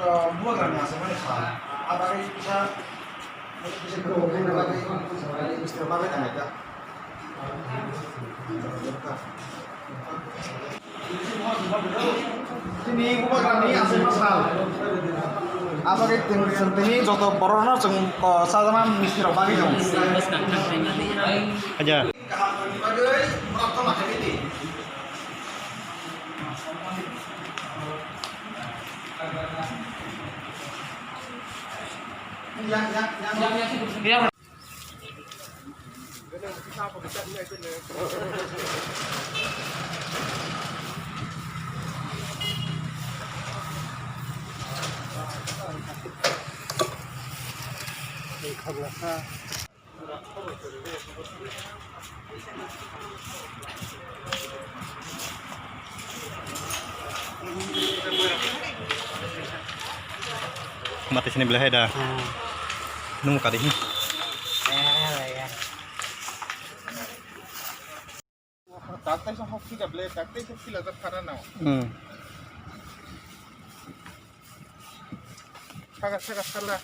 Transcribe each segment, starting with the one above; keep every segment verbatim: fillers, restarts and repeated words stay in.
Bubagrani aswk mani sal. Abagwi kisa, kisa bagwi, kisa bagwi tanglaijak. Chini bubagrani aswk mani sal. Abagwi chwng, chwng tini joto borokno chwng, o, sajana misti rok bagwi tongo. Aja. Mati sini belai hai da. Hmm. Nung kadi hi. Taktai sa hok sida ble, taktai sa sila da khara nao. Hmm. Saka, saka, sala.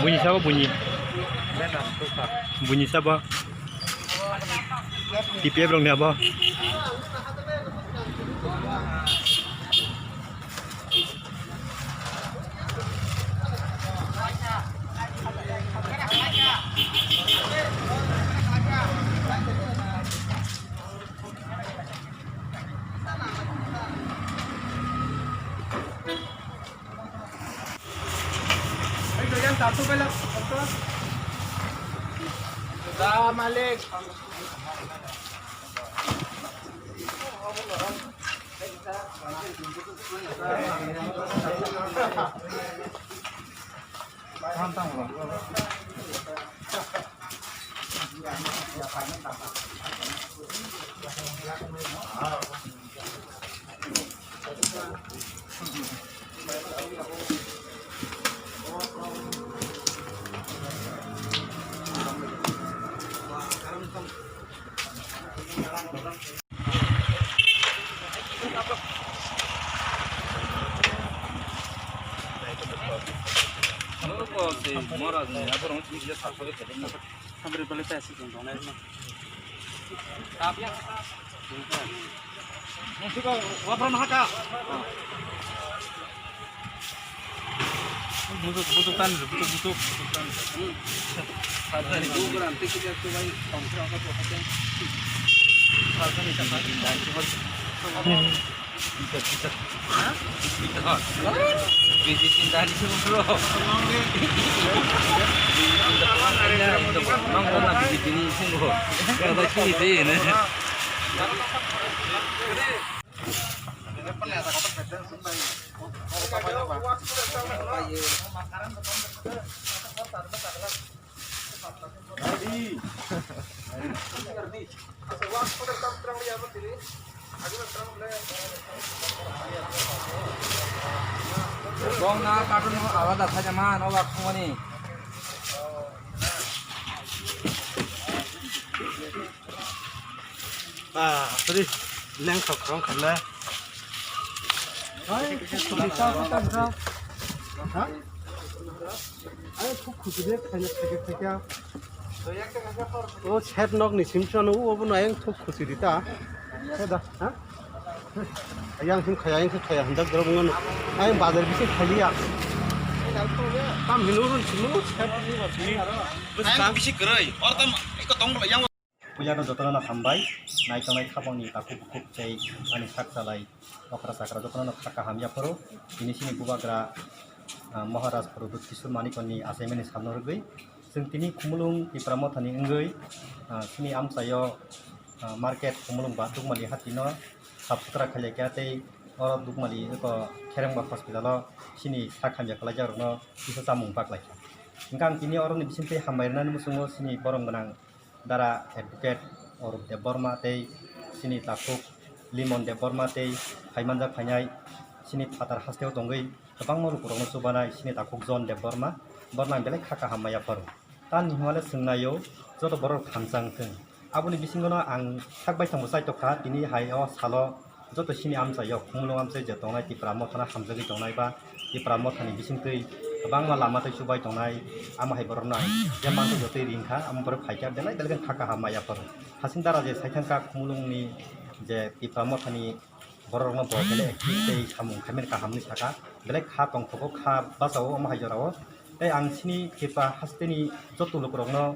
Buini sabo buini. Buini sabo. T P F rok ni abo. Bujuk, bujuk tan, bujuk, bujuk, bujuk tan. Bong na carton alada khaijama no wak thumani. Ah, sorry. Leng sok rong khala. Ai, thuk khusi sa, sa, sa. Ha? Ai, thuk khusi de, khaina, khaika, khaika. O, set nok ni sim chano, o, bo na yang thuk khusi di ta. He da, ha? Yang sim khaya, yang sim khaya, handak dorong ngono. Ai, bazar bisi khaliya. Tam hinurun sunu. Ang bisi kwrwi. Or tam eko tong yang. Puila no jotono no hambai, nai tongnai khabangni takhuk bukhuk tei ani sak salai okra sakra jotono no kha kaham yapharo. Tini chini bubagra, ah, Maharaj Pradyut Kishore Manikonni achaimani salno rwgwi chwng tini Khumulwng Tipra Mothani wngwi, ah, chini amchaio, ah, market Khumulwng ba Dukmali hatino sap sutra khailai kha tei oro Dukmali eko Kherengbak hospital o chini sak hamya khlaijak rokno kisa chamung paklai kha. Hwnkhe ang tini oroni bisingtwi hambai rwnani muchungo chini borom gwnang Dara Advocate Arup Debbarma tei chini takhuk Limon Debbarma tei phaimanjak phainai chini phatar hasteo tongwi kwbangma lukurokno chubanai chini takhuk John Debbarma, borno ang belai kha kaham maya pharo. Tamni hwnmale chwngnaio joto borok thansa wngthung. Aboni bisingono ang sak baithangbo chaitokha, tini hai o salo joto chini amchaio, Khumulwng amchai je tongnai Tipra Mothano hamjagwi tongnai ba Tipra Mothani bisingtwi kwbangma lama tei chubai tongnai, amo hai borokno ang je manthokjak tei ringkha, amo borok phaikha, belai belai khe kha kaham maya pharo. Hasing dara je saithangkha Khumulwngni je Tipra Mothani bororokno bo belai active tei samung khaimani kaham hinwi sakha, belai kha tongthogo, kha bachao omo hai jorao. Tei ang chini Tipra hasteni joto lukurokno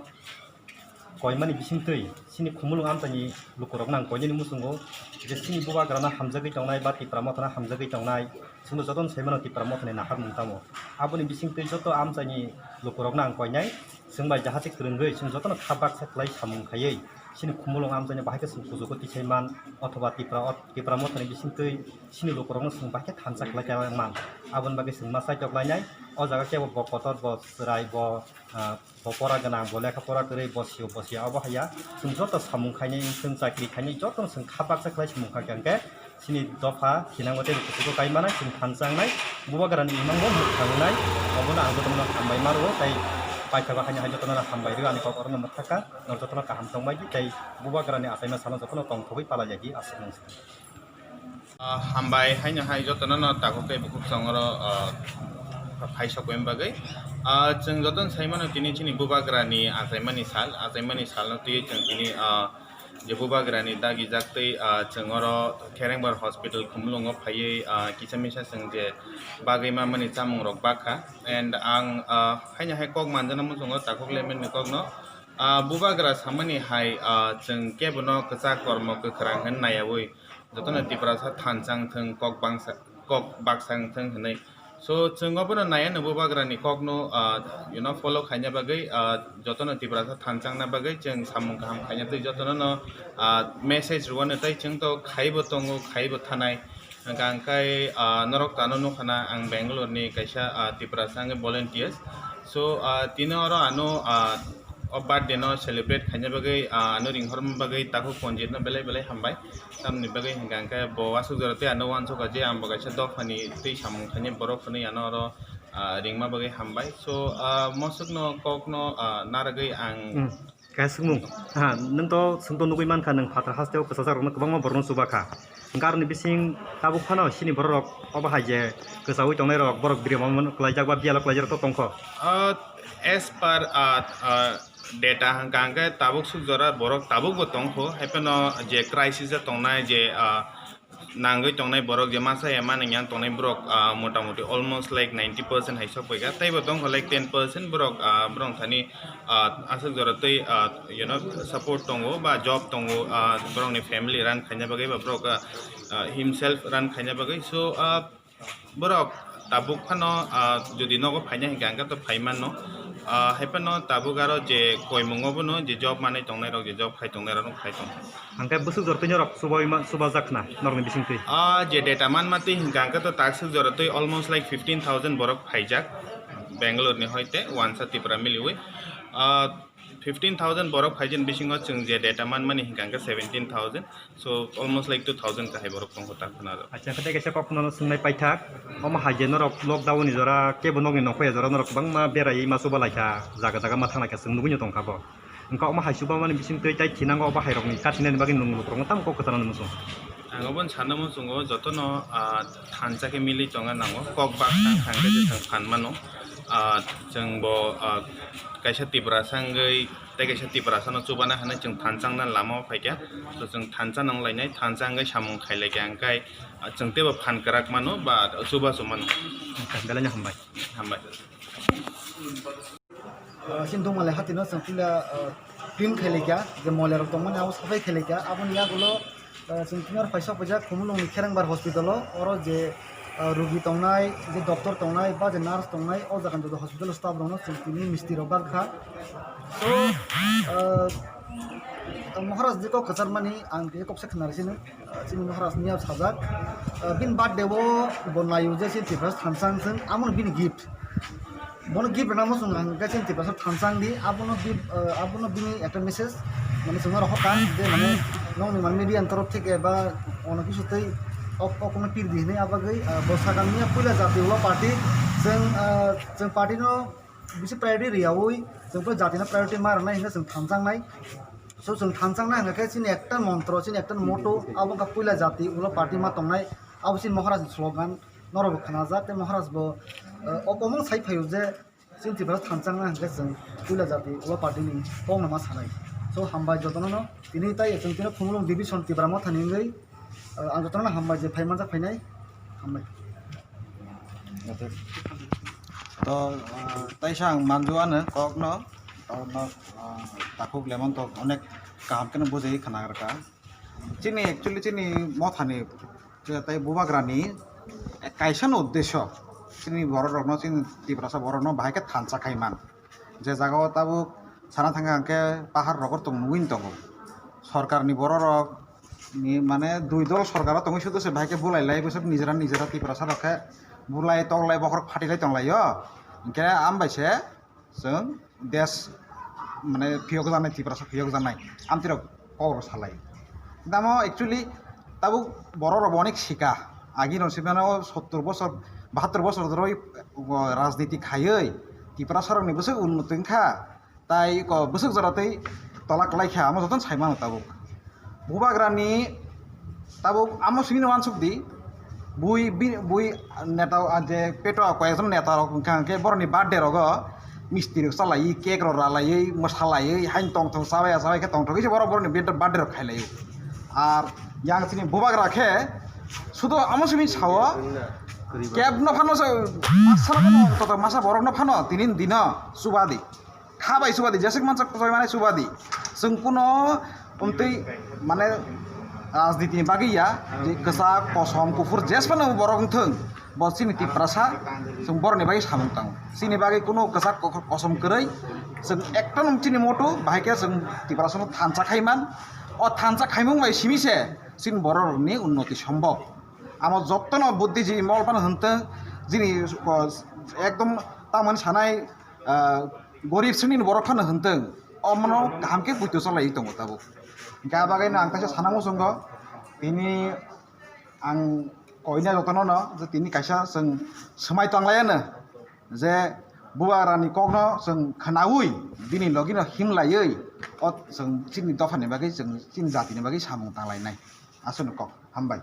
koimani bisingtwi chini Khumulwng amchaini lukurokno ang koinani muchungo je chini bubagrano hamjagwi tongnai ba Tipra Mothano hamjagwi tongnai, chwngno jotono sai mano Tipra Mothani naharmung tamo. Aboni bisingtwi joto amchaini lukurokno ang koinai, chwng bai jahate kwrwngwi chwng jotono kha baksa khlai samung khaiwi chini Khumulwng amchaini bahai khe chwng kuchugo tisai man, othoba Tipra, Tipra Mothani bisingtwi chini lukurokno chwng bahai khe thansa khlai man. Aboni bagwi chwng ma chaitok lainai, o jaga kebo bo kotor, bo chwrai, bo, ah, Bo pora gwnang, bo lekha pora kwrwi, bo sio, bo sio, abo haiya. Chwng joto samung khainai, chwng chakri khainai, jotono chwng kha baksa khlai samung kha khe, hwnkhe chini dopha thinango tei kuchugo kai manai, chwng thansa wngnai, bubagrani imangbo mwkhang wngnai, obono ang jotono hambai ma rwo, tei paithago haino hai jotono hambai rwo, ani kok orono mwthakha, norok jotono kaham tongbai di, tei bubagrani achaima salo jotono tongthogwi palai lai di, aswk nung. Ah, hambai haino hai jotono no takhuk tei bukhuk chwng oro, ah, phai sokbaini bagwi. Ah, chwng jotono sai mano tini chini bubagrani achaimani sal, achaimani salno twiwi chwng tini, ah, je bubagrani dagijak tei, ah, chwng oro Kherengbar Hospital Khumulwngo phaiwi, ah, kisa misa chwng je bagwi mamani chamung rok bakha. And ang, ah, haino hai kok manjana muchungo takhuk lemani kokno, ah, bubagra samani hai, ah, chwng kebono kwchak kormo kwkhwrang hwn naiyawi. Jotono Tiprasa thansa wngthung, kok bangsa, kok baksa wngthung hinwi. So, chwng obono naiya no bubagrani kokno, ah, you know, follow khaina bagwi, ah, jotono Tiprasa thansangna bagwi chwng samung kaham khaina twi jotono no, ah, message rwano tei chwng to khaibo tongo, khaibo thanai. Hwnkha hwnkhe, ah, norok tano nukha na ang Bangalore ni kaisa, ah, Tiprasa wngwi volunteers. So, ah, tini oro ano, ah, o birthday no celebrate khaina bagwi, ah, ano ringhorma bagwi takhuk Ponjit no belai belai hambai. Tamni bagwi hwnkha hwnkhe bo aswk jora tei ano uansukha je ang bo kaisa dophani twi samung khainai borok hwnwi ano oro, ah, ringma bagwi hambai. So, ah, mosokno kokno, ah, narwgwi ang Hmm. Kaisa swngmung. Ha, nwng to, swngto nugwi mankha, nwng phatar hasteo kwchajak rokno kwbangma borokno chuba kha. Hwnkhe aroni bising tabuk phano chini borok rok obo hai je kwchaui tongnai rok, borok birima mano kwlaijak ba biyalo kwlaijak rok to tongkho. Ah, as per, ah, ah, data hwnkha hwnkhe tabuk suk jora borok tabuk bo tongkho, hai phano je crisis o tongnai je, ah, nangwi tongnai borok je masa ya mani yang tongnai borok, ah, motamoti almost like ninety percent hai sok paikha, tei bo tongkho like ten percent borok, ah, borok thani, ah, aswk jora tei, ah, you know, support tongo ba job tongo, ah, borokni family run khaina bagwi ba borok, ah, ah, himself run khaina bagwi. So, ah, Borok tabuk phano, ah, jodi nogo phaina hwnkha hwnkhe to phai mano. Ah, hai phano tabuk aro je koimungo bono je job manwi tongnai rok, je job khai tongnai rok khai tong. Hwnkhe bwswk jora twi norok chubaui ma-, chubajak khna norokni bisingtwi? Ah, je data manma twi hwnkha hwnkhe to takswk jora twi almost like fifteen thousand borok phaijak Bangalore ni hoite wansa Tripura miliui. Ah, Fifteen thousand borok phaijani bisingo chwng je data manmani hwnkha hwnkhe seventeen thousand, so almost like two thousand kahai borok tongkho ta khwnaro. Acha, khe tei kaisa kok no swngnai paithak, omo hai je norok lockdown ni jora kebo nokni nokho ya jora norok kwbangma beraiwi ma chuba laikha, jaga jaga ma thang laikha, chwng nugui no tongkha bo. Wngkha omo hai chuba mani bising twi tai thinango obo hai rokni kathinani bagwi nwng lukurokno tamo kok kwchana nw muchung? Ang obo sana muchungo jotono, ah, thansa khe milwi tongna nango, kok baksa thang thang khe je chwng phan mano. Ah, chwng bo, ah, kaisa Tiprasa wngwi tei kaisa Tiprasano chubana hwnwi chwng thansa wngna lama o phaikha. So, chwng thansa nang lainai, thansa wngwi samung khailai kha, hwnkhe, ah, chwng teibo phan kwrak mano ba chubachu mano. Belai no hambai. Hambai. Ah, chini Dongmale hatino chwng puila, ah, team khailai kha, je moilarok tongmani abo saphai khailai kha. Aboni yagulo, ah, chwng tini oro phaisa paijak Khumulwngni Kherengbar hospital o, oro je, ah, rugi tongnai, je doctor tongnai, ba je nurse tongnai, o jaga ni joto hospital staff rokno chwng tini misti rok bak kha. So, ah, Maharaj je kok kwcharmani ang tini kok se khna rw sini, ah, chini Maharaj niya sajak, ah, bini birthday o bo naio je chini Tiprasa thansa wng thung, amo bini gift. Bono gift rwna muchung ang khe chini Tiprasa thansa wng di, abono gift, ah, abono bini ekta message, mane chwngno rohor kha je mane nokni mane media ni torof theke ba ono kisu tei ok, ok no pir di hinwi, abagwi, ah, bo sakang niya puila jati ulo party, chwng, ah, chwng party no bisi priority riyaui, chwng puila jati no priority ma rwnai hinwi chwng thansa wngnai. So chwng thansa wngnai hwnkhe chini ekta montro, chini ekta motto, abo wngkha puila jati ulo party ma tongnai, abo chini Maharaj ni slogan. Norok bo khnajak, tei Maharaj bo, eh, o komung sai phaio je chini Tiprasa thansa wngna hwnkhe chwng puila jati ulo party ni kok no ma sanai. So hambai jotono no, tini tai chwng tino Khumulwng division Tipra Motha ni wngwi, eh, ang jotono no hambai je phai manjak phainai, hambai. To, ah, taisa ang manju ano kok no, to no, ah, takhuk lemon to onek kaham khe no bujai khna rwkha. Chini actually chini Motha ni tei Bubagra ni kaisa no uddesho, chini borok rok no, chini Tiprasa borok no bahai khe thansa khai man. Je jaga o tabuk sana thang kha hwnkhe pahar rogo tong nugwi tongo. Sorkar ni borok rok ni mane dui dol sorkar o tongwi sudu se bahai khe bulai lai bwswk nijera nijera Tiprasa rok khe bulai toklai bokhorok phatilai tonglaio. Hwnkhe ambai se chwng desh mane phiyok jaknai, Tiprasa phiyok jaknai amtwi rok kok rok salai. Tamo actually tabuk borok rok bo onek sika. Agi rok se mano sottor bosor, bahattor bosor dhoroi rajniti khaiwi Tiprasa rok ni bwswk unnoti wngkha. Tai ko bwswk jora tei tola kwlai kha, amo jotono sai mano tabuk. Bubagra ni tabuk amo simi no uansuk di, bui bi-, bui neta, ah, je peto koi ekjon neta rok wngkha hwnkhe borok ni birthday rogo misti rok chalaiwi, cake rok ralaiwi, mwsalaiwi, haino tongthok chabai chabai khe tongthok se borok borok ni birthday rok khailaiwi. Ar yang chini Bubagra khe sudo amo simi sao, keb no phano se masa no phano, toto masa borok no phano tini ni dino chubadi. Kha bai chubadi, jeswk mansa kosoi mane chubadi. Chwng kuno umtwi mane rajniti ni bagwi ya, je kwchak, kosom, kuphur, jes phano borok wngthwng, bo chini Tiprasa, chwng borok ni bagwi samung tango. Chini bagwi kuno kwchak, ko-, kosom kwrwi, chwng ekta nung chini moto, bahai khe chwng Tiprasa no thansa khai man. O thansa khaimung bai simi se chini borok rok ni unnoti sombhob. Amo jotono buddhijibimol phano hwntwng, chini, o, ekdom tamoni sanai, ah, gorib sreni borok phano hwntwng, omono kaham khe buito chalaiwi tongo tabuk. Hwnkhe ah bagwino ang kaisa sana muchungo, tini ang koina jotono no je tini kaisa chwng swmai tonglaiyano je Bubagrani kokno chwng khwnaui bini logino himlaiwi o chwng chini dophani bagwi, chwng chini jatini bagwi samung tanglainai. Aswkno kok, hambai.